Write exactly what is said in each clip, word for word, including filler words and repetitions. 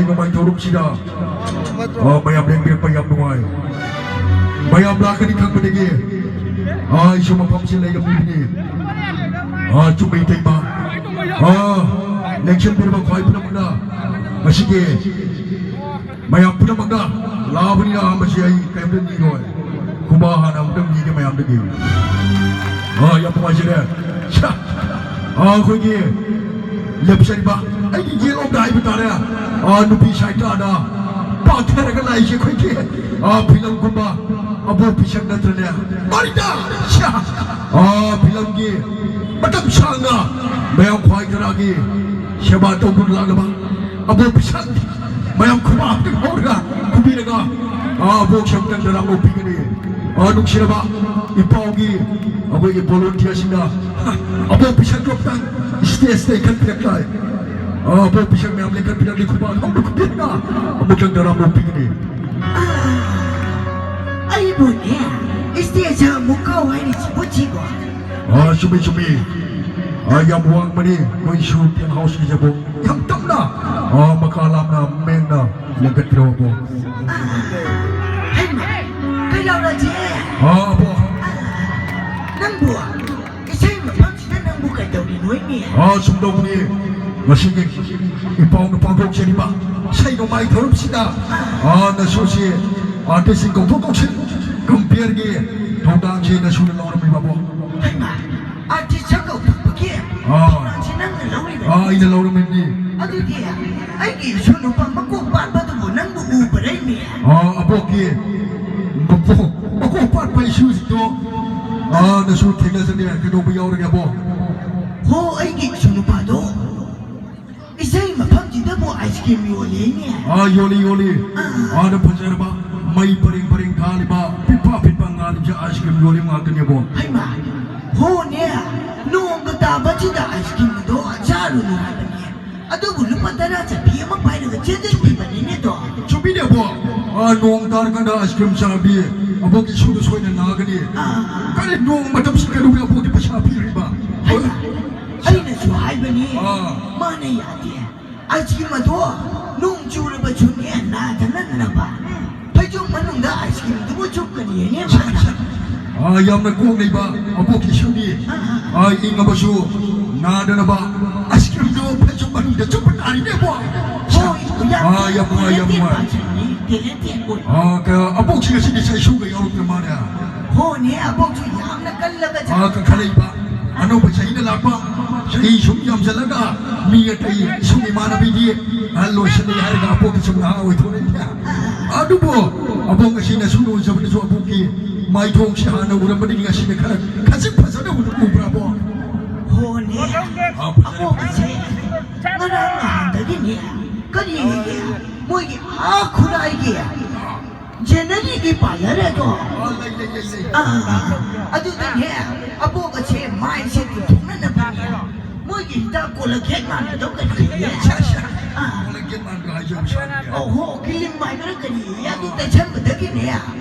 ꯅꯣꯡꯃꯥꯏ ꯊꯧꯔꯝꯁꯤꯗ, ꯑ, ꯃꯌꯥꯝ ꯂꯦꯡꯕꯤꯔꯛꯄ ꯌꯥꯝ ꯅꯨꯡꯉꯥꯏ꯫ ꯃꯌꯥꯝ ꯂꯥꯛꯀꯅꯤ ꯈꯪꯕꯗꯒꯤ, ꯑ, ꯑꯩꯁꯨ ꯃꯐꯝꯁꯤ ꯂꯩꯔꯝꯃꯤꯕꯅꯤ꯫ ꯑ, ꯆꯨꯝꯃꯤ ꯏꯇꯩꯃ꯫ ꯑ, ꯂꯦꯡꯁꯤꯟꯕꯤꯔꯕ ꯈ꯭ꯋꯥꯏ ꯄꯨꯝꯅꯃꯛꯅ ꯉꯁꯤꯒꯤ ꯃꯌꯥꯝ ꯄꯨꯝꯅꯃꯛꯅ ꯂꯥꯛꯑꯕꯅꯤꯅ ꯃꯁꯤ ꯑꯩ ꯀꯔꯤꯝꯇ ꯅꯤꯔꯣꯏ꯫ ꯈꯨꯕꯥꯛ ꯍꯥꯟꯅ ꯑꯃꯨꯛꯇꯪ ꯅꯤꯒꯦ ꯃꯌꯥꯝꯗꯒꯤ꯫ ꯑ, ꯌꯥꯝ ꯅꯨꯡꯉꯥꯏꯖꯔꯦ꯫ ꯁ꯭ꯌꯥ꯫ ꯑ, ꯑꯩꯈꯣꯏꯒꯤ ꯂꯦꯞꯆꯔꯤꯕ ꯑꯩꯒꯤ ꯌꯦꯠꯂꯣꯝꯗ ꯍꯥꯏꯕ ꯇꯥꯔꯦ, ꯑ, ꯅꯨꯄꯤ ꯁꯥꯏꯠꯇ ꯄꯥꯛꯊꯔꯒ ꯂꯥꯛꯏꯁꯦ ꯑꯩꯈꯣꯏꯒꯤ, ꯑ, ꯐꯤꯂꯝꯒꯨꯝꯕ ꯑꯕꯣꯛ ꯄꯤꯁꯛ ꯅꯠꯇ꯭ꯔꯅꯦ? ꯃꯥꯅꯤꯗ! ꯁ꯭ꯌꯥ! ꯑ, ꯐꯤꯂꯝꯒꯤ ꯃꯇꯝ ꯁꯥꯡꯅ ꯃꯌꯥꯝ ꯈ꯭ꯋꯥꯏ ꯇꯔꯥꯒꯤ ꯁꯦꯕꯥ ꯇꯧꯗꯨꯅ ꯂꯥꯛꯂꯕ ꯑꯕꯣꯛ ꯄꯤꯁꯛ ꯃꯌꯥꯝ ꯈꯨꯕꯥꯛ ꯑꯝꯇꯪ ꯍꯧꯔꯒ ꯈꯨꯕꯤꯔꯒ, ꯑ, ꯑꯕꯣꯛꯁꯦ ꯑꯝꯇꯪ ꯗꯔꯥꯝ ꯑꯣꯛꯄꯤꯒꯅꯤ꯫ ꯑ, ꯅꯨꯡꯁꯤꯔꯕ ꯏꯄꯥꯎꯒꯤ ꯑꯩꯈꯣꯏꯒꯤ ꯚꯣꯂꯨꯟꯇꯤꯌꯔꯁꯤꯡꯅ ꯑꯕꯣꯛ ꯄꯤꯁꯛꯇꯣ ꯑꯝꯇꯪ ꯁ꯭ꯇꯦꯖꯇ ꯏꯟꯈꯠꯄꯤꯔꯛ ꯇꯥꯔꯦ꯫ ꯑ, ꯑꯕꯣꯛ ꯄꯤꯁꯛ ꯃꯌꯥꯝ ꯂꯦꯡꯈꯠꯄꯤꯔꯛꯂꯤ ꯈꯨꯕꯥꯛ ꯍꯧꯅ ꯈꯨꯕꯤꯔꯒ ꯑꯃꯨꯛꯇꯪ ꯗꯔꯥꯝ ꯑꯣꯛꯄꯤꯒꯅꯤ꯫ ꯑꯩꯕꯨꯅꯦ, ꯁ꯭ꯇꯦꯖ ꯑꯃꯨꯛ ꯀꯥꯎ ꯍꯥꯏꯔꯤꯁꯤꯕꯨ ꯁꯤꯕꯣ? ꯑ, ꯆꯨꯝꯃꯤ, ꯆꯨꯝꯃꯤ꯫ ꯑ, ꯌꯥꯝ ꯋꯥꯡꯕꯅꯤ ꯃꯣꯏꯁꯨ ꯇꯦꯟ ꯍꯥꯎꯁꯀꯤꯁꯤꯕꯨ꯫ ꯌꯥꯝ ꯇꯞꯅ, ꯑ, ꯃꯀꯥ ꯂꯥꯝꯅ ꯃꯦꯡꯅ ꯂꯦꯡꯈꯠꯄꯤꯔꯛꯑꯣꯕꯨ꯫ ꯍꯩꯃꯥ, ꯀꯩꯗꯧꯔꯒꯦ? ꯑ, ꯑꯕꯣ꯫ ꯅꯪꯕꯨ ꯏꯁꯩ ꯃꯐꯝꯁꯤꯗ ꯅꯪꯕꯨ ꯀꯩꯗꯧꯔꯤꯅꯣ ꯏꯅꯦ? ꯑ, ꯁꯨꯝ ꯇꯧꯕꯅꯤ꯫ ꯉꯁꯤꯒꯤ ꯏꯄꯥꯎꯅ ꯄꯥꯡꯊꯣꯛꯆꯔꯤꯕ ꯏꯁꯩ ꯅꯣꯡꯃꯥꯏ ꯊꯧꯔꯝꯁꯤꯗ, ꯑ, ꯅꯁꯨꯁꯤ ꯑꯥꯔꯇꯤꯁꯁꯤꯡ ꯀꯧꯊꯣꯛ ꯀꯧꯁꯤꯟ ꯀꯝꯄꯤꯌꯔꯒꯤ ꯊꯧꯗꯥꯡꯁꯤ ꯅꯁꯨꯅ ꯂꯧꯔꯝꯃꯤꯕꯕꯨ꯫ ꯍꯩꯃꯥ, ꯑꯥꯔꯇꯤꯁ ꯀꯧꯊꯣꯛꯄꯒꯤ ꯑꯥ꯫ ꯊꯧꯗꯥꯡꯁꯤ ꯅꯪꯅ ꯂꯧꯔꯤꯕ? ꯑꯥ, ꯑꯩꯅ ꯂꯧꯔꯝꯃꯤꯕꯅꯤ꯫ ꯑꯗꯨꯗꯤ ꯑꯩꯒꯤ ꯏꯁꯨ ꯅꯨꯄꯥ ꯃꯀꯣꯛ ꯄꯥꯟꯕꯗꯨꯕꯨ ꯅꯪꯕꯨ ꯎꯕ꯭ꯔꯥ ꯏꯅꯦ? ꯑꯥ, ꯑꯕꯣꯛꯀꯤ ꯃꯀꯣꯛ, ꯃꯀꯣꯛ ꯄꯥꯟꯕ ꯏꯁꯨꯁꯤꯡꯗꯣ, ꯑꯥ, ꯅꯁꯨ ꯊꯦꯡꯅꯖꯅꯤ꯫ ꯀꯩꯗꯧꯕ ꯌꯥꯎꯔꯒꯦ, ꯑꯕꯣꯛ? ꯍꯣ, ꯑꯩꯒꯤ ꯏꯁꯨ ꯅꯨꯄꯥꯗꯣ ꯏꯁꯩ ꯃꯐꯝꯁꯤꯗꯕꯨ ꯑꯥꯏꯁ ꯀ꯭ꯔꯤꯝ ꯌꯣꯜꯂꯤꯅꯦ꯫ ꯑꯥ, ꯌꯣꯜꯂꯤ, ꯌꯣꯜꯂꯤ꯫ ꯑꯥ꯫ ꯑꯥꯗ ꯐꯖꯔꯕ ꯃꯩ ꯄꯔꯦꯡ ꯄꯔꯦꯡ ꯊꯥꯜꯂꯤꯕ, ꯄꯤꯠꯄ ꯄꯤꯠꯄ ꯉꯥꯜꯂꯤꯕꯁꯦ ꯑꯥꯏꯁ ꯀ꯭ꯔꯤꯝ ꯌꯣꯜꯂꯤ ꯉꯥꯛꯇꯅꯦꯕꯣ꯫ ꯍꯩꯃꯥ, ꯍꯣꯅꯦ, ꯅꯣꯡꯒ ꯇꯥꯕꯁꯤꯗ ꯑꯥꯏꯁ ꯀ꯭ꯔꯤꯝꯗꯣ ꯆꯥꯔꯨꯅꯨ ꯍꯥꯏꯕꯅꯦ꯫ ꯑꯗꯨꯕꯨ ꯂꯨꯄꯥ ꯇꯔꯥ ꯆꯠꯄꯤ ꯑꯃ ꯄꯥꯏꯔꯒ ꯆꯦꯟꯖꯟꯕꯤꯕꯅꯤꯅꯦ ꯑꯗꯣ꯫ ꯆꯨꯝꯃꯤꯅꯦꯕꯣ꯫ ꯑꯥ, ꯅꯣꯡ ꯇꯥꯔꯀꯥꯟꯗ ꯑꯥꯏꯁ ꯀ꯭ꯔꯤꯝ ꯆꯥꯕꯤ ꯑꯕꯣꯛꯀꯤ ꯏꯁꯨꯗꯣ ꯁꯣꯏꯗꯅ ꯅꯥꯒꯅꯤ꯫ ꯑꯥ꯫ ꯀꯔꯤ ꯅꯣꯡ ꯃꯇꯝꯁꯤ ꯀꯩꯗꯧꯕꯒꯤ ꯑꯕꯣꯛꯀꯤ ꯄꯩꯁꯥ ꯄꯤꯔꯤꯕ? ꯍꯩꯃꯥ, ꯑꯩꯅꯁꯨ ꯍꯥꯏꯕꯅꯤ꯫ ꯑꯥ꯫ ꯃꯥꯅ ꯌꯥꯗꯦ꯫ ꯑꯥꯏꯁ ꯀ꯭ꯔꯤꯝ ꯑꯗꯣ ꯅꯣꯡ ꯆꯨꯔꯕꯁꯨꯅꯦ ꯅꯥꯗꯅꯅꯕ꯫ ꯐꯩꯖꯨꯞ ꯃꯅꯨꯡꯗ ꯑꯥꯏꯁ ꯀ꯭ꯔꯤꯝꯗꯨꯕꯨ ꯆꯨꯞꯀꯅꯤꯅꯦ ꯃꯥꯅ꯫ ꯑꯥ, ꯌꯥꯝꯅ ꯀꯣꯛ ꯂꯩꯕ ꯑꯕꯣꯛꯀꯤ ꯏꯁꯨꯅꯤ꯫ ꯑꯥ, ꯑꯥ꯫ ꯑꯥ, ꯏꯪꯉꯕꯁꯨ ꯅꯥꯗꯅꯕ ꯑꯥꯏꯁ ꯀ꯭ꯔꯤꯝꯗꯣ ꯐꯩꯖꯨꯞ ꯃꯅꯨꯡꯗ ꯆꯨꯞꯄ ꯇꯥꯔꯤꯅꯦꯕꯣ꯫ ꯍꯣꯏ, ꯌꯥꯝ ꯑꯥ, ꯌꯥꯝ ꯅꯨꯡꯉꯥꯏ, ꯌꯥꯝ talented ꯅꯨꯡꯉꯥꯏ꯫ ꯄꯥꯖꯅꯤ, talented ꯑꯣꯏ꯫ ꯑꯥ, ꯀ-, ꯑꯕꯣꯛꯁꯤ ꯉꯁꯤꯗꯤ ꯆꯩꯁꯨꯒ ꯌꯥꯎꯔꯛꯇ꯭ꯔ ꯃꯥꯜꯂꯦ꯫ ꯍꯣꯅꯦ, ꯑꯕꯣꯛꯁꯨ ꯌꯥꯝꯅ ꯀꯜꯂꯕ ꯖꯥꯠꯅꯤ꯫ ꯑꯥ, ꯀꯟꯈꯠꯂꯛꯏꯕ꯫ ꯑꯅꯧꯕ ꯆꯍꯤꯗ ꯂꯥꯛꯄ, ꯆꯍꯤ ꯁꯨꯝ ꯌꯥꯝꯁꯤꯜꯂꯒ ꯃꯤ ꯑꯇꯩ ꯏꯁꯨꯡ ꯏꯃꯥꯟꯅꯕꯤꯗꯤ ꯑꯍꯜ ꯑꯣꯏꯁꯤꯜꯂꯦ ꯍꯥꯏꯔꯒ ꯑꯕꯣꯛꯇꯤ ꯁꯨꯝ ꯅꯍꯥ ꯑꯣꯏꯊꯣꯔꯛꯏꯅꯦ꯫ ꯑꯗꯨꯕꯨ ꯑꯕꯣꯛ ꯉꯁꯤ ꯅꯁꯨ ꯅꯣꯟꯖꯕꯗꯁꯨ ꯑꯕꯣꯛꯀꯤ ꯃꯥꯏꯊꯣꯡꯁꯤ ꯍꯥꯟꯅ ꯎꯔꯝꯕꯗꯒꯤ ꯉꯁꯤꯅ ꯈꯔ ꯈꯖꯤꯛ ꯐꯖꯅ ꯎꯕ꯭ꯔꯥ ꯑꯕꯣꯛ? ꯍꯣꯅꯦ, ꯑꯥ, ꯐꯖꯔꯦ꯫ ꯑꯕꯣꯛ ꯑꯁꯦ ꯉꯔꯥꯡ ꯅꯍꯥꯟꯗꯒꯤꯅꯦ ꯀꯔꯤꯒꯤ ꯃꯣꯏꯒꯤ ꯑꯥ ꯈꯨꯔꯥꯏꯒꯤ ꯖꯦꯅꯔꯤꯒꯤ ꯄꯥꯔꯂꯔ ꯑꯗꯣ꯫ ꯑꯣ, ꯂꯩ, ꯂꯩ, ꯂꯩ, ꯂꯩ꯫ ꯑꯥ, ꯑꯗꯨꯗꯅꯦ, ꯑꯕꯣꯛ ꯑꯁꯦ ꯃꯥꯏꯁꯦ ꯇꯤꯡꯊꯣꯛꯅꯅꯕꯅꯦ꯫ ꯃꯣꯏꯒꯤ ꯍꯤꯗꯥꯛ ꯀꯣꯂꯒꯦꯠ ꯃꯥꯟꯕꯗꯣ ꯀꯔꯤ ꯂꯩꯌꯦ? ꯑꯠꯁꯥ, ꯑꯠꯁꯥ꯫ ꯑꯥ꯫ ꯀꯣꯂꯒꯦꯠ ꯃꯥꯟꯕ ꯍꯥꯏꯁꯦ ꯑꯃꯨꯛ ꯁꯥꯟꯅꯔꯦ꯫ ꯑꯣ, ꯍꯣ, ꯀꯤꯂꯤꯝ ꯍꯥꯏꯕ꯭ꯔꯥ ꯀꯔꯤ? ꯑꯗꯨ ꯇꯩꯁꯟꯕꯗꯒꯤꯅꯦ,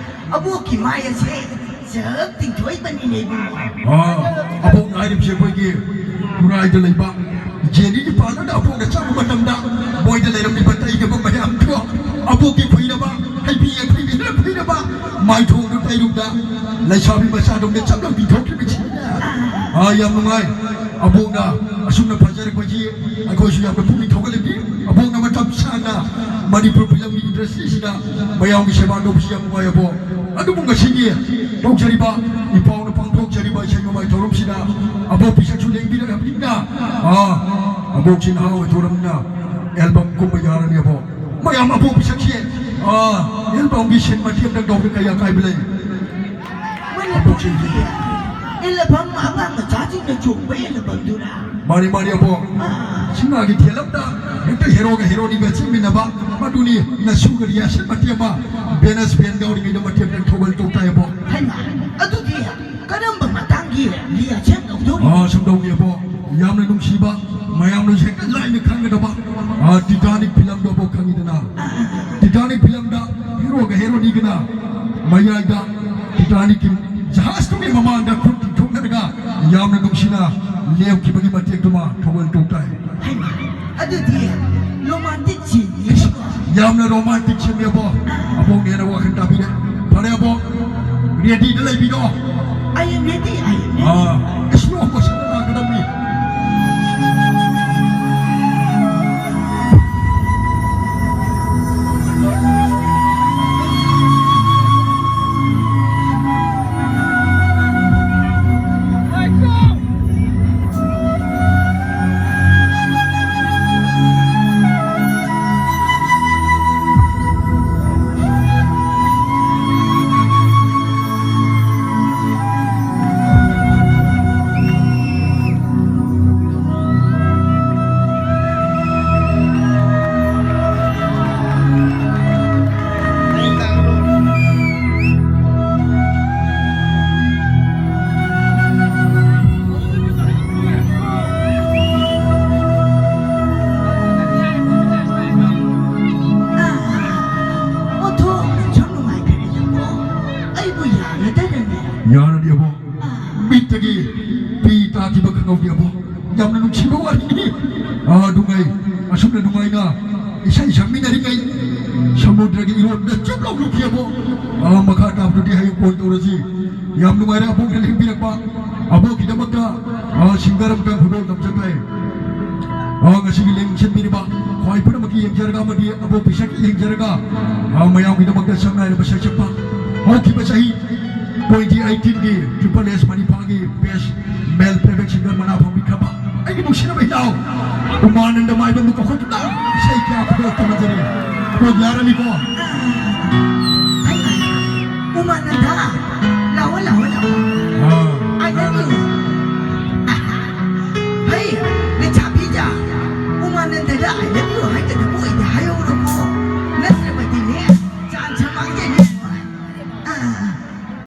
ꯑꯕꯣꯛꯀꯤ ꯃꯥꯏ ꯑꯁꯦ ꯖꯛ ꯇꯤꯡꯊꯣꯛꯏꯕꯅꯤꯅꯦ, ꯏꯕꯨꯡꯉꯣ꯫ ꯑꯥ, ꯑꯕꯣꯛꯅ ꯍꯥꯏꯔꯤꯕꯁꯦ ꯑꯩꯈꯣꯏꯒꯤ ꯈꯨꯔꯥꯏꯗ ꯂꯩꯕ ꯖꯦꯅꯤꯒꯤ ꯄꯥꯔꯂꯔꯗ ꯑꯕꯣꯛꯅ ꯆꯪꯕ ꯃꯇꯝꯗ ꯃꯣꯏꯗ ꯂꯩꯔꯝꯂꯤꯕ ꯇꯩꯅꯕ ꯃꯌꯥꯝꯗꯣ ꯑꯕꯣꯛꯀꯤ ꯐꯩꯅꯕ, ꯍꯩꯕꯤ ꯌꯥꯏꯐꯕꯤꯅ ꯐꯩꯅꯕ ꯃꯥꯏꯊꯣꯡꯗꯨ ꯇꯩꯔꯨꯕꯗ ꯂꯩꯁꯥꯕꯤ ꯃꯆꯥꯗꯧꯅ ꯆꯞ ꯂꯥꯎ ꯇꯤꯡꯊꯣꯛꯈꯤꯕꯁꯤ꯫ ꯑꯥ, ꯌꯥꯝ ꯅꯨꯡꯉꯥꯏ꯫ ꯑꯕꯣꯛꯅ ꯑꯁꯨꯝꯅ ꯐꯖꯔꯛꯄꯁꯤ ꯑꯩꯈꯣꯏꯁꯨ ꯌꯥꯝꯅ ꯄꯨꯛꯅꯤꯡ ꯊꯧꯒꯠꯂꯤꯕꯅꯤ꯫ ꯑꯕꯣꯛꯅ ꯃꯇꯝ ꯁꯥꯡꯅ ꯃꯅꯤꯄꯨꯔ ꯐꯤꯂꯝꯒꯤ ꯏꯟꯗꯁꯇ꯭ꯔꯤꯁꯤꯗ ꯃꯌꯥꯝꯒꯤ ꯁꯦꯕꯥ ꯇꯧꯕꯁꯤ ꯌꯥꯝ ꯅꯨꯡꯉꯥꯏ ꯑꯕꯣꯛ꯫ ꯑꯗꯨꯕꯨ ꯉꯁꯤꯒꯤ ꯇꯧꯖꯔꯤꯕ, ꯏꯄꯥꯎꯅ ꯄꯥꯡꯊꯣꯛꯆꯔꯤꯕ ꯏꯁꯩ ꯅꯣꯡꯃꯥꯏ ꯊꯧꯔꯝꯁꯤꯗ ꯑꯕꯣꯛ ꯄꯤꯁꯛꯁꯨ ꯂꯦꯡꯕꯤꯔꯛꯂꯕꯅꯤꯅ, ꯑꯥ, ꯑꯕꯣꯛꯁꯤ ꯅꯍꯥ ꯑꯣꯏꯊꯣꯔꯝꯅꯤꯅ ꯑꯦꯜꯕꯝ ꯀꯨꯝꯕ ꯌꯥꯔꯅꯤ ꯑꯕꯣꯛ꯫ ꯃꯌꯥꯝ ꯑꯕꯣꯛ ꯄꯤꯁꯛꯁꯤ, ꯑꯥ, ꯑꯦꯜꯕꯝꯒꯤ ꯁꯤꯟ ꯃꯇꯦꯛ ꯑꯃꯇꯪ ꯇꯧꯕꯗ ꯀꯔꯤ ꯑꯀꯥꯏꯕ ꯂꯩ? ꯃꯅꯤꯄꯨꯔꯒꯤ ꯑꯦꯜꯕꯝ ꯑꯉꯥꯡ ꯃꯆꯥꯁꯤꯡꯅ ꯆꯣꯡꯕ ꯑꯦꯜꯕꯝꯗꯨꯔꯥ? ꯃꯥꯅꯤ, ꯃꯥꯅꯤ, ꯑꯕꯣꯛ꯫ ꯑꯥ꯫ ꯁꯤꯡꯍꯥꯒꯤ ꯊꯦꯜ ꯑꯃꯗ ꯍꯦꯛꯇ ꯍꯦꯔꯣꯒ ꯍꯦꯔꯣꯅꯤꯒ ꯆꯦꯟꯃꯤꯟꯅꯕ, ꯃꯗꯨꯅꯤ ꯅꯁꯨꯒ ꯔꯤꯍꯥꯔꯁꯦꯜ ꯃꯇꯦꯛ ꯑꯃ, ꯕꯦꯅꯁ ꯕꯦꯟ ꯌꯥꯎꯔꯤꯉꯩꯗ ꯃꯇꯦꯛ ꯑꯃꯇꯪ ꯊꯧꯒꯜ ꯇꯧ ꯇꯥꯏ, ꯑꯕꯣꯛ꯫ ꯍꯩꯃꯥ, ꯑꯗꯨꯗꯤ ꯀꯔꯝꯕ ꯃꯇꯥꯡꯒꯤ ꯔꯤꯍꯥꯔꯁꯦꯜ ꯇꯧꯗꯧꯔꯤꯅꯣ? ꯑꯥ, ꯁꯨꯝ ꯇꯧꯅꯤ, ꯑꯕꯣꯛ꯫ ꯌꯥꯝꯅ ꯅꯨꯡꯁꯤꯕ, ꯃꯌꯥꯝꯅꯁꯨ ꯍꯦꯛꯇ ꯂꯥꯏꯅ ꯈꯪꯒꯗꯕ, ꯑꯥ, ꯇꯤꯇꯥꯅꯤꯛ ꯐꯤꯂꯝꯗꯣ ꯑꯕꯣꯛ ꯈꯪꯉꯤꯗꯅ? ꯑꯥ, ꯑꯥ, ꯑꯥ꯫ ꯇꯤꯇꯥꯅꯤꯛ ꯐꯤꯂꯝꯗ ꯍꯦꯔꯣꯒ ꯍꯦꯔꯣꯅꯤꯒꯅ ꯃꯌꯥꯏꯗ ꯇꯤꯇꯥꯅꯤꯛꯀꯤ ꯖꯍꯥꯖꯇꯨꯒꯤ ꯃꯃꯥꯡꯗ ꯈꯨꯠ ꯇꯤꯡꯊꯣꯛꯅꯔꯒ ꯌꯥꯝꯅ ꯅꯨꯡꯁꯤꯅ ꯂꯦꯞꯈꯤꯕꯒꯤ ꯃꯇꯦꯛꯇꯨꯃ ꯊꯧꯒꯜ ꯇꯧ ꯇꯥꯏ꯫ ꯍꯩꯃꯥ, ꯑꯗꯨꯗꯤ ꯌꯥꯝꯅ romantic ꯁꯤꯅꯦꯕꯣ꯫ ꯑꯕꯣꯛꯅ ꯍꯦꯟꯅ ꯋꯥꯈꯜ ꯇꯥꯕꯤꯔꯦ꯫ ꯐꯔꯦ ꯑꯕꯣꯛ, ready the ꯂꯩꯕꯤꯔꯣ꯫ I am ready, I am ready. Ah, slow motion ꯗ ꯂꯥꯛꯀꯗꯕꯅꯤ꯫ ꯑꯣꯟꯊꯣꯛꯅ ꯁꯨꯝ ꯅꯨꯡꯉꯥꯏꯈ꯭ꯔꯦꯗꯀꯣ꯫ ꯑꯩꯕꯨ ꯌꯥꯔꯗꯔꯅꯦ꯫ ꯌꯥꯔꯅꯤ ꯑꯕꯣꯛ꯫ ꯑꯥ꯫ ꯃꯤꯠꯇꯒꯤ ꯄꯤ ꯇꯥꯈꯤꯕ ꯈꯪꯍꯧꯗꯦ ꯑꯕꯣꯛ꯫ ꯌꯥꯝꯅ ꯅꯨꯡꯁꯤꯕ ꯋꯥꯔꯤꯅꯤ꯫ ꯑꯥ, ꯅꯨꯡꯉꯥꯏ꯫ ꯑꯁꯨꯝꯅ ꯅꯨꯡꯉꯥꯏꯅ ꯏꯁꯩ ꯁꯛꯃꯤꯟꯅꯔꯤꯉꯩ ꯁꯃꯨꯗ꯭ꯔꯒꯤ ꯏꯔꯣꯟꯗ ꯆꯨꯞ ꯂꯥꯎ ꯂꯨꯞꯈꯤ ꯑꯕꯣꯛ꯫ ꯑꯥ, ꯃꯈꯥ ꯇꯥꯕꯗꯨꯗꯤ ꯍꯌꯦꯡ ꯀꯣꯟ ꯇꯧꯔꯁꯤ꯫ ꯌꯥꯝ ꯅꯨꯡꯉꯥꯏꯔꯦ ꯑꯕꯣꯛꯅ ꯂꯦꯡꯕꯤꯔꯛꯄ꯫ ꯑꯕꯣꯛꯀꯤꯗꯃꯛꯇ, ꯑꯥ, singer ꯑꯃꯇꯪ ꯈꯨꯗꯣꯜ ꯇꯝꯖꯒꯦ꯫ ꯑ, ꯉꯁꯤꯒꯤ ꯂꯦꯡꯁꯤꯟꯕꯤꯔꯤꯕ ꯈ꯭ꯋꯥꯏ ꯄꯨꯝꯅꯃꯛꯀꯤ ꯌꯦꯡꯖꯔꯒ ꯑꯃꯗꯤ ꯑꯕꯣꯛ ꯄꯤꯁꯛꯀꯤ ꯌꯦꯡꯖꯔꯒ, ꯑ, ꯃꯌꯥꯝꯒꯤꯗꯃꯛꯇ ꯁꯛꯅꯥꯏꯔꯕ ꯁꯩꯁꯛꯄ ꯍꯧꯈꯤꯕ ꯆꯍꯤ twenty eighteen ꯒꯤ Triple S ꯃꯅꯤꯄꯥꯒꯤ best male playback singer ꯃꯅꯥ ꯐꯪꯕꯤꯈ꯭ꯔꯕ ꯑꯩꯒꯤ ꯅꯨꯡꯁꯤꯔꯕ ꯏꯅꯥꯎ ꯎꯃꯥꯅꯟꯗ ꯃꯥꯏꯕꯝꯕꯨ ꯀꯧꯈꯠꯇꯨꯅ ꯏꯁꯩ ꯀꯌꯥ ꯈꯨꯗꯣꯜ ꯇꯝꯖꯔꯤ꯫ ꯑꯗꯣ ꯌꯥꯔꯅꯤꯀꯣ? ꯎꯃꯥꯅꯟꯗ, ꯂꯥꯛꯑꯣ, ꯂꯥꯛꯑꯣ, ꯂꯥꯛꯑꯣ꯫ ꯑꯥ꯫ I love you꯫ ꯍꯩ, ꯂꯩꯁꯥꯕꯤꯗ ꯎꯃꯥꯅꯟꯗꯗ I love you ꯍꯥꯏꯒꯗꯕ ꯑꯣꯏꯗꯤ ꯍꯥꯏꯍꯧꯔꯣꯀꯣ꯫ ꯅꯠꯇ꯭ꯔꯕꯗꯤꯅꯦ, chance ꯃꯥꯡꯖꯅꯤ꯫ ꯑꯥ꯫